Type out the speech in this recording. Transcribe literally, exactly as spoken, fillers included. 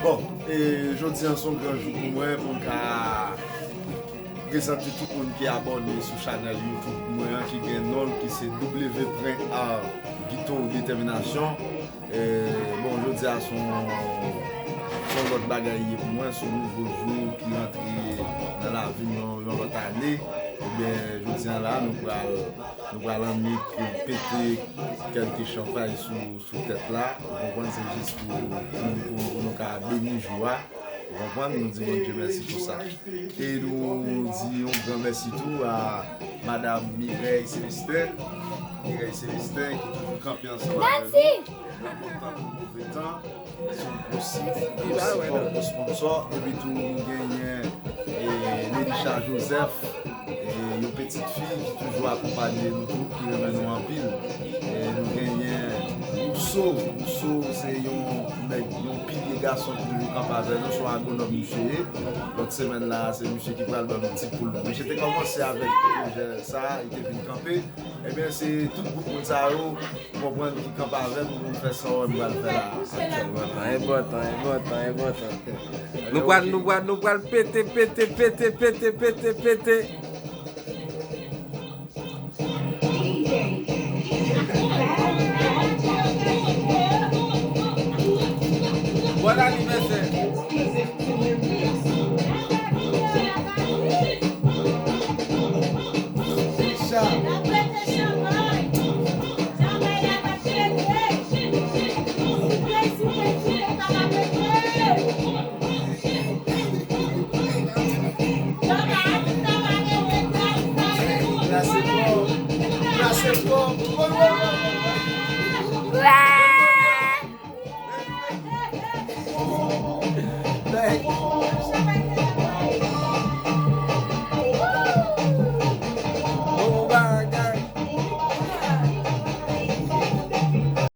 Bon, e jodi an se yon gran jou pou mwen, pou m ka prezante tout moun ki abòne sou chanèl YouTube mwen an, ki gen non l, ki se W Pren Art Guito Determination. E, bon, jodi a se yon, se yon lòt bagay ye pou mwen, se yon nouvo jou ki rantre nan lavi m, yon, yon lòt ane. Ebyen, jodi a la, nou pral, nou pral annik pete kèlke chanpay sou, sou tèt la. Ou konprann, se jis pou, pou, pou, pou nou ka beni jou a. Ou konprann, nou di Bondye mèsi pou sa. E nou di yon gran mèsi tou a Madam Mireille Célestin. Mireille Célestin ki toujou kanpe ansanm avè nou nan bon tan kou move tan. Se yon gwo si-, gwo sipò, gwo sponsò. Epi tou nou genyen, e, Nelisha Joseph, e, yon pitit fi ki toujou akonpanye nou tou, ki renmen nou anpil. E, nou genyen Rousseau. Rousseau se yon nèg, yon pilye gason ki toujou kanpe avè nou, se yon agwonòm misye ye. Lòt semèn la, se misye ki pral ban nou ti poul. Misye te kòmanse avèk pwojè sa, li te vin kanpe. Ebyen, se tout gwoup moun sa yo, ou konprann, ki kanpe avè m pou m fè sa w wè m pral fè la aktyèlman. Enpòtan, enpòtan, enpòtan, enpòtan. Nou pral, nou pral, nou pral pete, pete, pete, pete, pete, pete. Bon anivèsè.